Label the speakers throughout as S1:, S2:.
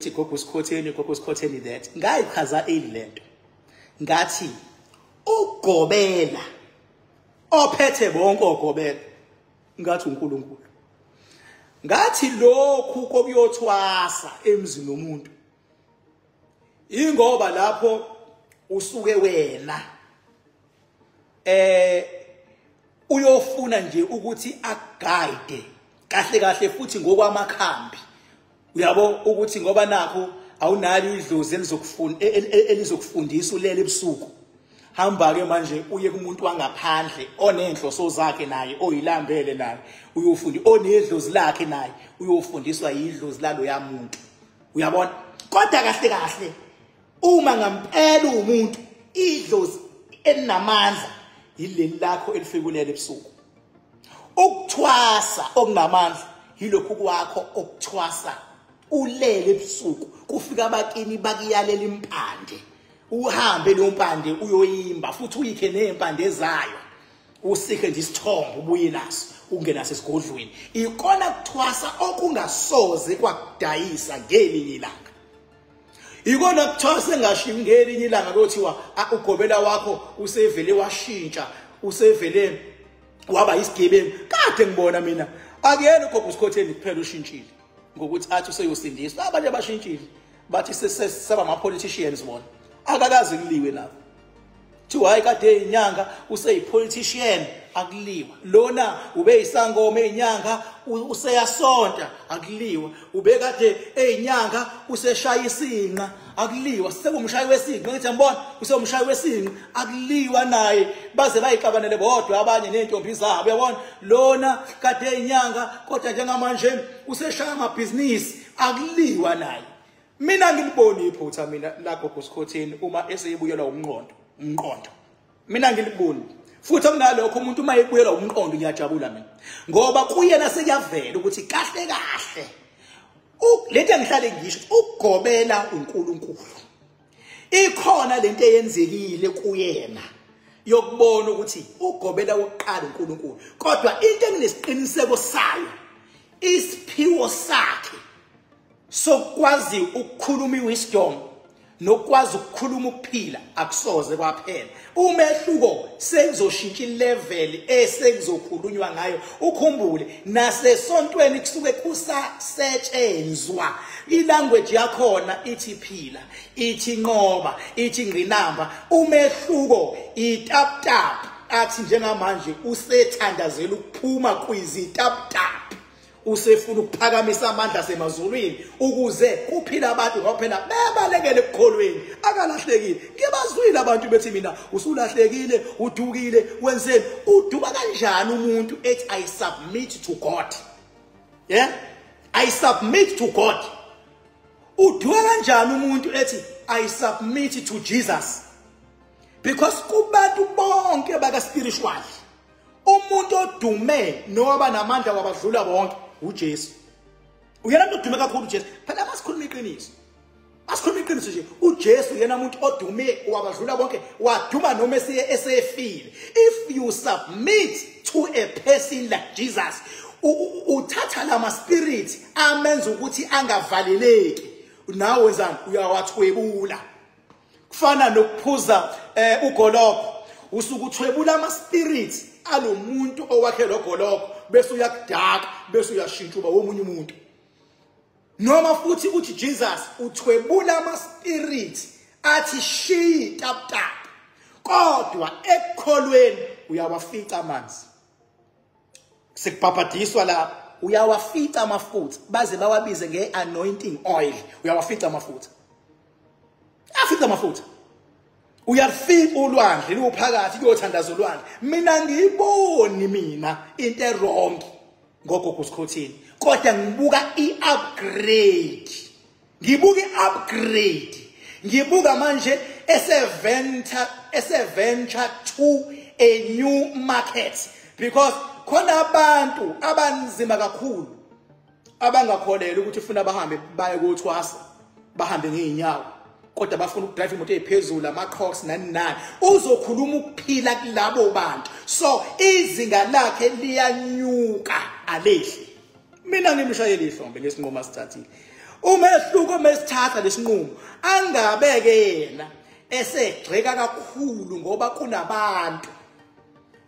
S1: Gogo Skhotheni, Gogo Skhotheni that ngayichaza lento ngathi ugobela ophethe bonke ogobela ngathi uNkulunkulu, ngathi lokhu kokuyothwasa emzini womuntu ingoba lapho usuke wena uyofuna nje ukuthi akuguide kahle kahle futhi ngokwamakhambi, uyabo ukuthi ngoba nakho awunalo idlozi elizokufunda elizokufundisa ulele ebusuku. Hamba ke manje uye kumuntu wangaphandle onenhloso zakhe naye oyilambele naye uyofunda, onedlozi lakhe naye uyofundiswa idlozi lalo yamuntu, uyabona. Kodwa kahle kahle uma ngampela umuntu idlozi elinamandla yileli lakho elifika ebusuku. Ukuthwasa okunamandla yilokhu kwakho okuthwasa ulele ebusuku, kufika abakini bakuyalela impande, uhambe leyo mpande uyoyimba futhi uyikhe nempande zayo, usikhe nje isithombe ubuye naso ungena sesigodlweni. Ikona kuthwasa okungasoze kwakudayisa ngelinye ilanga, ikona kuthwasa engashiyi ngelinye ilanga kuthiwa ugobela wakho usevele washintsha, usevele waba isigebengu. Kade ngibona mina akuyena uGogo Skhotheni kuphela ushintshile ngokuthi athi useyosindiswa, abanye abashintshile bathi sesaba ama politicians bona akakaze kuliwe nabo. Thiwa hayi kade inyanga useyi-politician, akuliwa. Lona ube isangoma eyinyanga useyasonta, akuliwa. Ube kade eyinyanga useshaya isinqa, akuliwa. Sekumshayi wesinqa, ngithi ngibona usewumshayi wesinqa, akuliwa naye. Baze bayixabanele bodwa abanye nezintombi zabo, uyabona. Lona kade eyinyanga kodwa njengamanje useshaya amabhizinisi, akuliwa naye. Mina ngiliboni iphutha mina la Gogo Skhotheni uma eseyibuyelwa umqondo, umqondo. Mina ngiliboni. Futhi kunalokho umuntu uma ebuyelwa umqondo ngiyajabula mina. Ngoba kuyena sekuyavela ukuthi kahle kahle lento engihlale ngisho ukugobela uNkulunkulu. Ikhona lento eyenzekile kuyena yokubona ukuthi ugobela wokuqala uNkulunkulu. Kodwa into enginesiqiniseko sayo isiphiwo sakhe sokwazi ukukhuluma iwisdom nokwazi ukukhuluma ukuphila akusoze kwaphela. Umehluko sekuzoshintsha ilevel esekuzokhulunywa ngayo. Ukhumbule nasesontweni kusuke kusasetshenzwa ilanguage yakhona ithi phila, ithi nqoba, ithi ngqinamba. Umehluko itap tap athi njengamanje usethandazela ukuphuma kwizitap tap, usefuna ukuphakamisa amandla asemazulwini ukuze kuphila abantu ngoba phela bebalekele ekukholweni. Akalahlekile. Ngibazwile abantu bethi mina usulahlekile, udukile, wenzeni? Uduka kanjani umuntu ethi I submit to God? Yeah? I submit to God. Uduka kanjani umuntu ethi I submit to Jesus? Because kubantu bonke baka spiritual umuntu odume noba namandla wabadlula bonke uJesu. Uyena umuntu odume kakhulu uJesu. Phela masikhuluma iqiniso, asikhuluma iqiniso nje, uJesu yena umuntu odume wabadlula bonke, waduma noma esefile. If you submit to a person like Jesus, uthatha lama spirit amenza ukuthi angavaleleki, nawe wenzani? Uyawathwebula. Kufana nokuphuza ugoloko, usuke uthwebula ama spirits alomuntu owakhe lo goloko, bese uyakudaka, bese uyashintsha uba womunye umuntu. Noma futhi uthi Jesus uthwebula ama spirits athi shi tap tap, kodwa ekukholweni uyawafica amanzi. Sekubhabhadiswa lapha uyawafica amafutha, baze bawabize ngeanointing oil. Uyawafica amafutha, afica amafutha, uyafika ulwandle luphakathi kuyothandaza ulwandle. Mina ngiyiboni mina into ewrong ngoGogo Skhotheni, kodwa ngibuka iupgrade, ngibuka iupgrade, ngibuka manje eseventure to a new market, because khona abantu abanzima kakhulu abangakholelwa ukuthi ufuna bahambe baye kothwasa, bahambe ngeenyawo, kodwa bafuna ukudrive imoto eziphezulu, ama-Crocs nani nani. Uzokhuluma ukuphila kulabo bantu, so izinga lakhe liyanyuka alehli. Mina ngimshayela ihlombe ngesinqumo asithathile. Umehluko mesithatha lesinqumo angabeke yena esegxeka kakhulu ngoba kunabantu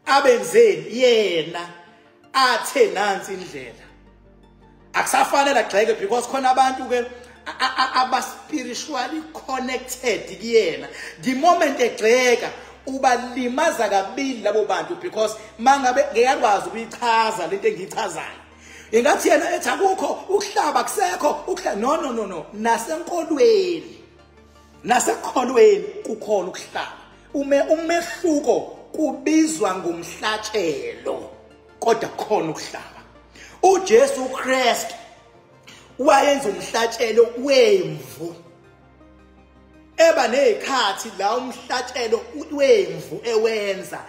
S1: abenzeni yena athe nansi indlela. Akusafanele agxeke because khona abantu ke aba spiritually connected kuyena. The moment egxeka ubalimaza kabili labo bantu because mangabe ngiyakwazi ukuyichaza lento engiyichazayo. Ingathi yena ethi akukho ukuhlaba kusekho ukuhlaba no no no no nasenkolweni nasekholweni kukhona ukuhlaba. Umehluko kubizwa ngomhlatshelo kodwa kukhona ukuhlaba. uJesu Kristu wayenza umhlatshelo wemvu. Eba nezikhathi la umhlatshelo wemvu ewenza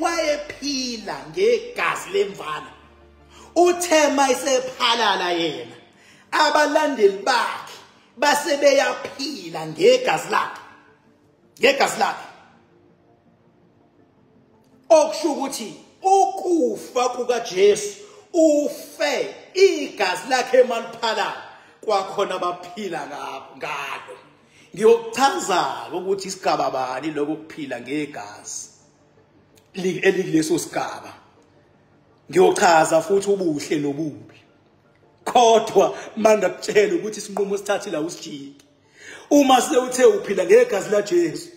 S1: wayephila ngegazi lemvana. Uthe mayisephalala yena abalandeli bakhe base beyaphila ngegazi lakhe, ngegazi lakhe. Okusho ukuthi ukufa kukaJesu ufe igazi lakhe maliphalala kwakhona baphila ngalo. Ngiyokuchaza ukuthi isigaba bani lokho kuphila ngegazi elikuleso sigaba. Ngiyochaza futhi ubuhle nobubi. Kodwa mangakutshela ukuthi isinqumo sithathile awusijiki. Uma sewuthe uphila ngegazi laJesu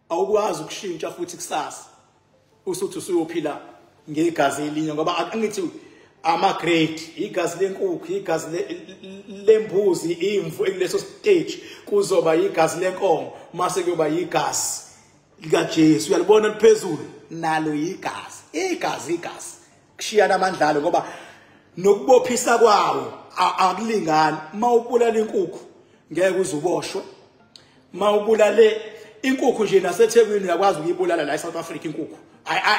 S1: awukwazi ukushintsha futhi kusasa usuthi usuyophila ngegazi elinye, ngoba angithi ama grade igazi lenkukhu, igazi lembuzi, imvu ekuleso stage kuzoba igazi lenkomo, mase kuyoba igazi likaJesu. Uyalibona liphezulu nalo igazi, igazi igazi kushiyana amandlalo ngoba nokubophisa kwawo akulingani. Mawubulala inkukhu ngeke uzuboshwe. Mawubulale inkukhu nje naseThekwini uyakwazi ukuyibulala la eSouth Africa inkukhu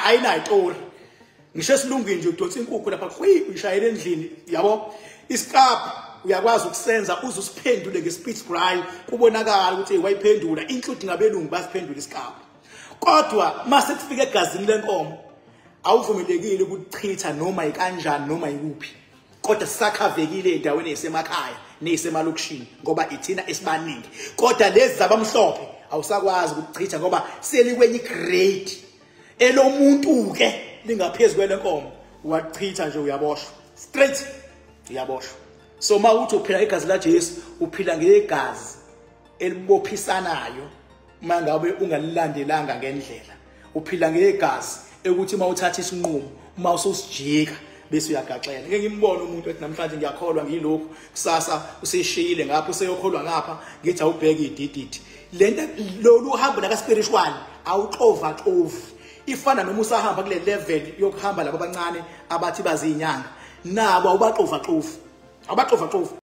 S1: ayinayo itori. Ngisho esilungwini nje udonsa inkukhu lapha khwi uyishayela endlini yabo. Isikaphu uyakwazi ukusenza uze usiphendule ngespeech braille kubonakala ukuthi wayiphendula, including abelungu basiphendula isikaphu. Kodwa mase kufika egazini lenkomo awuvumelekile ukuchitha noma ikanjani noma ikuphi. Kodwa sakhavekile endaweni esemakhaya nesemalokishini ngoba ithina esibaningi. Kodwa lezi zabamhlophe awusakwazi ukuchitha ngoba selikwenye grade elomuntu ke lingaphezulu kwelenkomo. Wachitha nje uyaboshwa straight, uyaboshwa. So mawuthi uphila igazi laJesu uphila ngegazi elibophisanayo mangabe ungalilandelanga ngendlela. Uphila ngegazi ekuthi mawuthatha isinqumo uma ususijika bese uyagaxela. Ngeke ngimbone umuntu ethi namhlanje ngiyakholwa ngilokhu, kusasa useshiyile ngapha useyokholwa ngapha, ngithi awubheke idididi. Lento lolu hambo la spiritual awuxova xovi. Ifana noma usahamba kule level yokuhamba labo abancane abathi bazinyanga, nabo awubaxova xovi, awubaxova xovi.